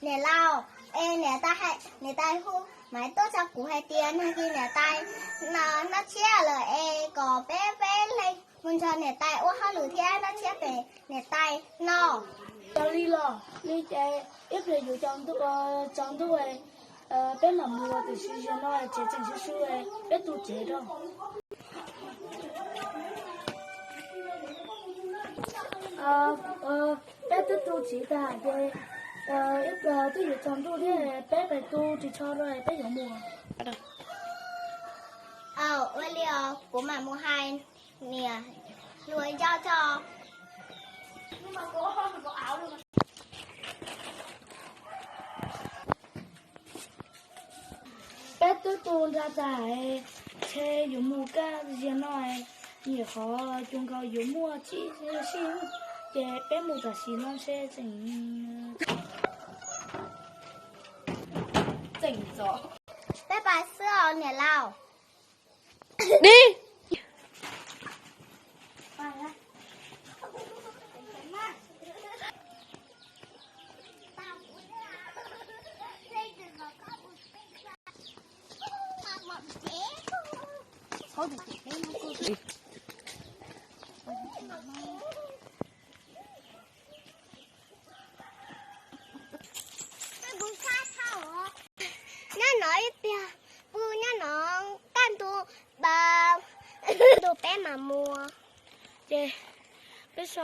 Niam laus, es niam tais, niam tais hu maiv tuaj tso kuv hais tias nag kis niam tais noj tshiab lawm es kom peb peb leeg mus nrog niam tais ua hauj lwm thiab noj tshiab pem niam tais no. Yog li los li ces ib pliag yuav tsaus ntuj, tsaus ntuj peb mam mus, tiam sis zaum no tsev tseem sub sub, peb tu tsev rau. Peb twb tu tsev tag ces ib pliag twb yuav tsaus ntuj thiab, peb pais tu ris tsho rau peb yuav mus. Ua li os, kuv mam mus hais niam hluas nco tso. Peb twb tu nra tas, ntshe yuav mus kaj ziag no, nyuam qhuav cuag nkaus yuav muaj tsib sij, ces peb mus tam sim no ntshe tseem, tseem txog. Peb pais xwb os niam laus. Dib. Nyob no ib pliag, pw nyob no kaj ntug, kaj ntug peb mam mus. Ces peb so,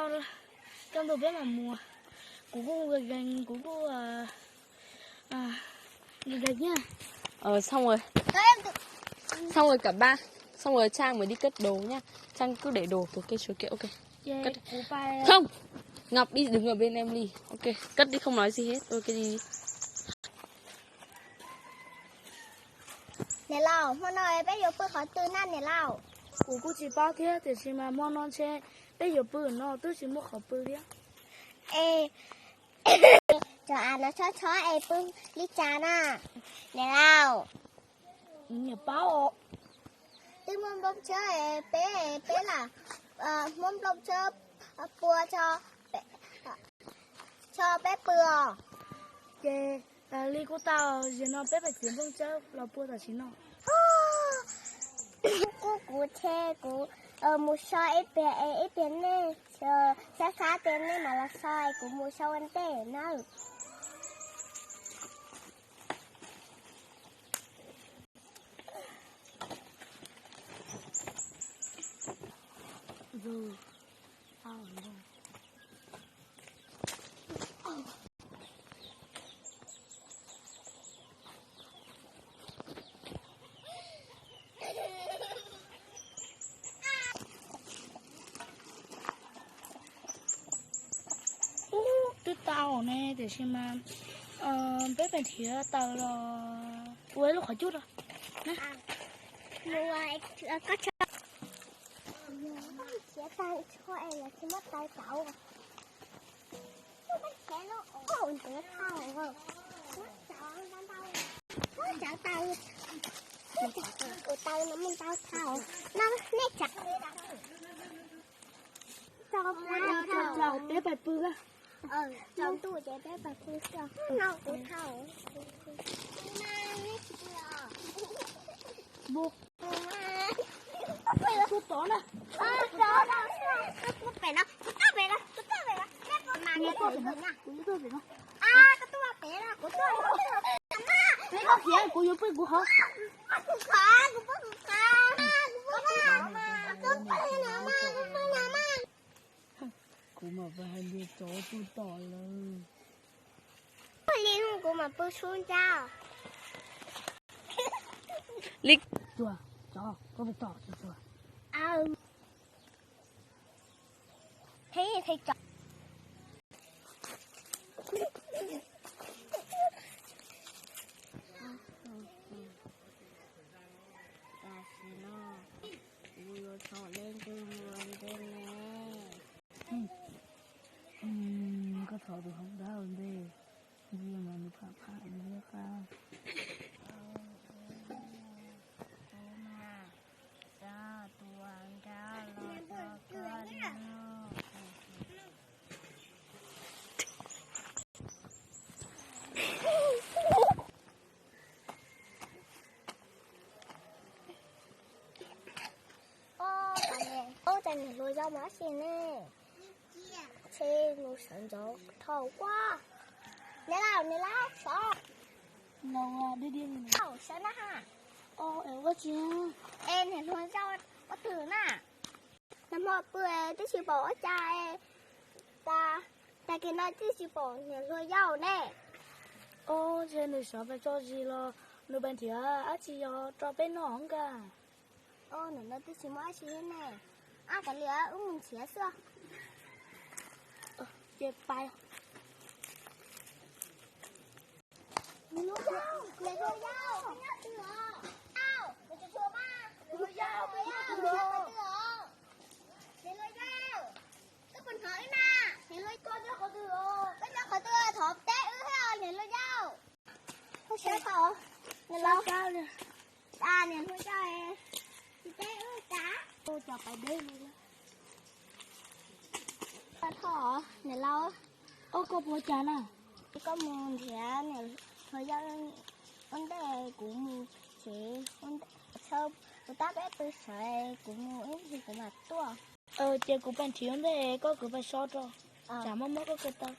kaj ntug peb mam mus. Kuv kuj, kuv kuj, Ờ, được, được nhá. Ờ, xong rồi. Xong rồi cả ba. Xong rồi Trang mới đi cất đồ nhá. Trang cứ để đồ từ cái số kia, ok. Cất. Không. Ngọc đi đứng ở bên em Ly. Ok, cất đi, không nói gì hết. Ok, đi đi. Niam laus, hmo no peb yuav pw qhov twg na niam laus? Kuv kuj tsis paub thiab, tiam sis mas hmo no ntshe peb yuav pw no, twb tsis muaj qhov pw thiab. Es cov av no tshob tshob es pw li cas na niam laus? Niam paub os. Twb muaj nplooj tsawb, peb, peb lam muab nplooj tsawb pua tso peb pw os. Ces li kuj tau, zaum no peb pais txiav nplooj tsawb los pua tam sim no. Kuv, kuv tshe kuv mus so ib pliag es ib pliag nej, xav xav tias nej mam los so es kuv mus so ua ntej nawb. Twb tau ne, tiam sis mas peb pais nrhiav taws los ua ib lub qhov cub rau. Nrhiav taws tsho es lawv tsis muab taws rauv. Ua taws no muaj ntau thaum no nej tsav. Tsaus, peb pais pw. Tsaus ntuj ces peb pais pw xwb. No kuv thaum. Kuv tod na. Kuv pem no, kuv tuaj pem no, kuv tuaj pem no. Kuv tuaj pem no. Peb koj khiav, kuv yuav pw kuv hov. Kuv mam pais hais tias tsov tuaj tom lawm. Li kuv mam pw sub ncab. Li tuag, tsov, koj pais tom tsov tuag. Thiab thiab tsov. Tam sim no kuv yuav tsom dej ntseg mus ua ntej ne. Koj txhob tus hoob dab ua ntej, ntsia mas nws pham pham ntsia qab. Kuv mas coj tus nrab los rau koj noj. Niam hluas yau mus dab tsi ne? Ntshe nws sawv ntxov dhau quaj. Niam laus, niam laus, sawv. Sawv na ha. Es niam hluas yau ua twg na? Nag hmo pw twb tsis pom ua cas, tag kis no twb tsis pom niam hluas yau ne. Ntshe nws sawv pais tso zis los nws pais nrhiav dab tsi rau peb noj nkaus. Nim no twb tsis muaj dab tsi thiab ne. Ab, kav liam wb mus nrhiav xwb. Ces pais. Niam hluas yau, niam hluas yau, koj nyob twg os? Au, niam hluas yau, koj nyob twg os? Niam hluas yau, koj puas hnov wb na? Niam hluas, koj nyob qhov twg os? Koj nyob qhov twg? Thov teb wb thiab niam hluas yau. Niam hluas, niam hluas yau, tsis teb wb cas? Cov pais deb li. Thov niam laus, koj puas cas na? Koj mus nrhiav niam hluas yau ua ntej, kuv mus tsev, kuv tab peb pw sawv, kuv mus ib pliag kuv mam tuaj. Ces kuv pais nrhiav ua ntej, koj kwv pais so rau, tsam muaj muab koj kaw tau.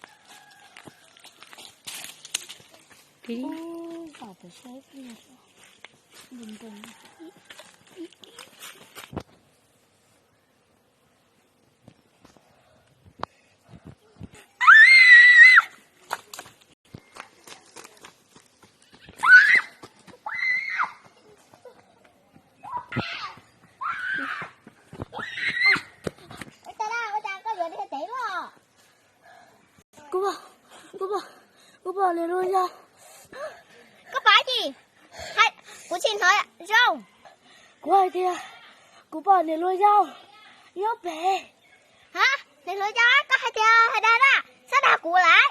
Ua cas, ua cas koj yuav dhia ceev luaj? Kuv pom, kuv pom, kuv pom niam hluas yau. Koj pom dab tsi? Kuv tsis hnov zoo. Kuv hais tias kuv pom niam hluas yau nyob pem. Ha, niam hluas yau, koj hais tias hais dag na, txhob dag kuv lawm.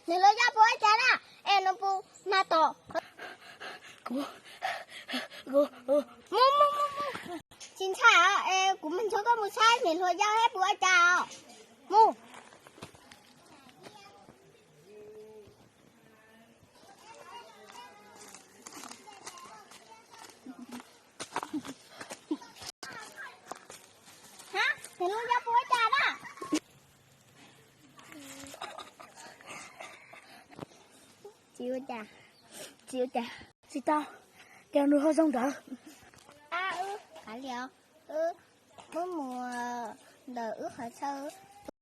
Niam hluas yau puas ua cas na? Es nws puas mag tom? Mus, mus, mus, mus. Tsis ntshai, kuv mus nrog koj mus saib niam hluas yau seb puas ua cas os. Mus. Ha, niam hluas yau puas ua cas na? Tsis ua cas, tsis ua cas. Tsis tau, cas nws ho zoo nkawd. Ab, wb kav liam, wb muab mus ntawm wb qhov chaw.